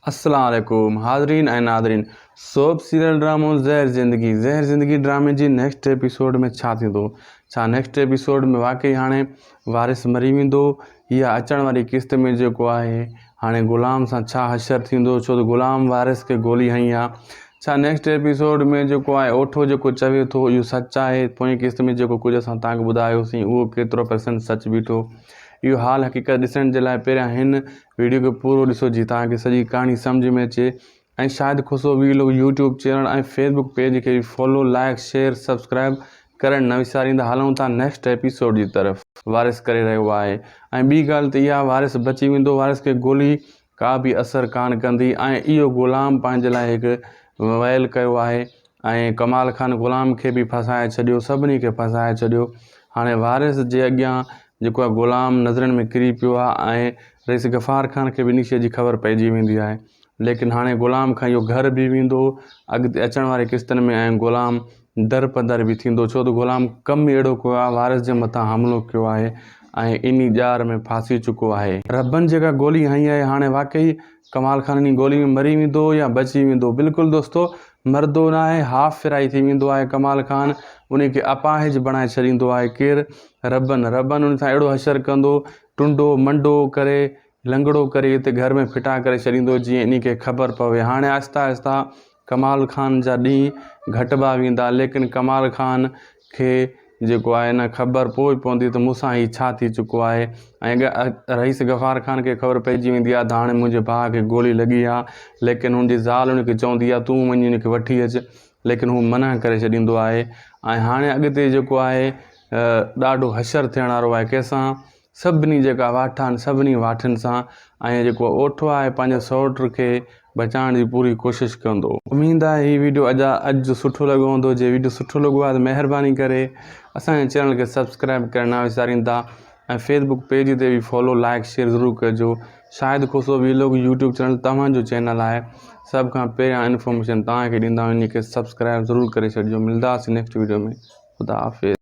السلام عليڪم حاضرين ۽ ناظرين سوپ سيريل ڊرامو زهر زندگي زهر زندگي ڊرامي جي نيڪسٽ ايپيسوڊ ۾ ڇا ٿيندو ڇا نيڪسٽ ايپيسوڊ ۾ واقعي هاڻي وارث مري ويندو يا اچڻ واري قسط ۾ جيڪو آهي هاڻي غلام سان ڇا حشر ٿيندو ڇو ته غلام وارث کي گولي هنئي آ ڇا نيڪسٽ ايپيسوڊ ۾ جيڪو آهي اوٺو جيڪو چوي ٿو اهو سچ آهي پوئين قسط ۾ جيڪو ڪجهه اسان تانکي ٻڌايوسين اهو ڪيترو پرسنٽ سچ بيٺو اهو حال حقيقت ڏسڻ جي لاء پهريان هن ويڊيو کي پورو ڏسو جي توهان کي سڄي ڪهاڻي سمجهه ۾ اچي ۽ Shahid Khusro vlog YouTube channel ۽ Facebook page کي به فالو لائڪ شيئر سبسڪرائب ڪرڻ نه وساريندا هلون ٿا نيڪسٽ ايپيسوڊ جي طرف. وارث ڪري رهيو آهي ۽ ٻي ڳالهه ته اها وارث بچي ويندو وارث کي گولي ڪا به اثر ڪانه ڪندي ۽ اهو غلام پنهنجي لاء هڪ ويل ڪيو آهي ۽ ڪمال خان غلام کي به ڦاسائي ڇڏيو، سڀني کي ڦاسائي ڇڏيو. هاڻي وارث جي اڳيان جيڪو آهي غلام نظرن ۾ ڪري پيو آهي ۽ رئيس غفار خان کي به انهي شيء جي خبر پئجي ويندي آهي. ليڪن هاڻي غلام کان اهو گهر به ويندو اڳتي اچڻ واري قسطن ۾ ۽ غلام در پدر به ٿيندو ڇو ته غلام ڪم ئي اهڙو ڪيو آهي وارث جي مٿان حملو ڪيو آهي ۽ انهي ڄار ۾ ڦاسي چڪو آهي. ربن جيڪا گولي هنئي آهي هاڻي واقعي ڪمال خان انهي گولي ۾ مري ويندو يا بچي ويندو بلڪل دوستو مردو ناهي هاف فرائي ٿي ويندو آهي ڪمال خان انهي کي اپاهج بڻائي ڇڏيندو آهي ڪير ربن ربن ان سان اهڙو حشر ڪندو ٽنڊو منڊو ڪري لنگڙو ڪري اتي گهر ۾ ڦٽا ڪري ڇڏيندو جيئن انهي کي خبر پوي هاڻي آهسته آهسته ڪمال خان جا ڏينهن گهٽبا ويندا ليڪن ڪمال خان کي جيڪو آهي نه خبر پوء پوندي ته مون سان هي ڇا ٿي چڪو آهي ۽ رئيس غفار خان کي خبر پئجي ويندي آهي ته هاڻي منهنجي ڀاء کي گولي لڳي آهي ليڪن هن جي زال هن کي چوندي آهي تون وڃي هن کي وٺي اچ ليڪن هو منع ڪري ڇڏيندو آهي ۽ هاڻي اڳتي جيڪو آهي ڏاڍو حشر ٿيڻ وارو آهي ڪنهن سان سڀني جيڪا واٺا آهن سڀني واٺن سان ۽ جيڪو اوٺو آهي پنهنجي سئوٽ کي بچائڻ جي پوري ڪوشش ڪندو. اميد آهي هي ويڊيو اڄ اڄ جو سٺو لڳو هوندو جي ويڊيو سٺو لڳو آهي ته مهرباني ڪري اسان جي چينل کي سبسڪرائب ڪرڻ نه وساريندا ۽ فيسبوڪ پيج تي به فالو لائڪ شيئر ضرور ڪجو Shahid Khusro vlog YouTube channel توهان جو چينل آهي سڀ کان پهريان انفارميشن توهان کي ڏيندا آهيون ان کي سبسڪرائب ضرور ڪري ڇڏجو ملداسين نيڪسٽ ويڊيو ۾ خدا حافظ.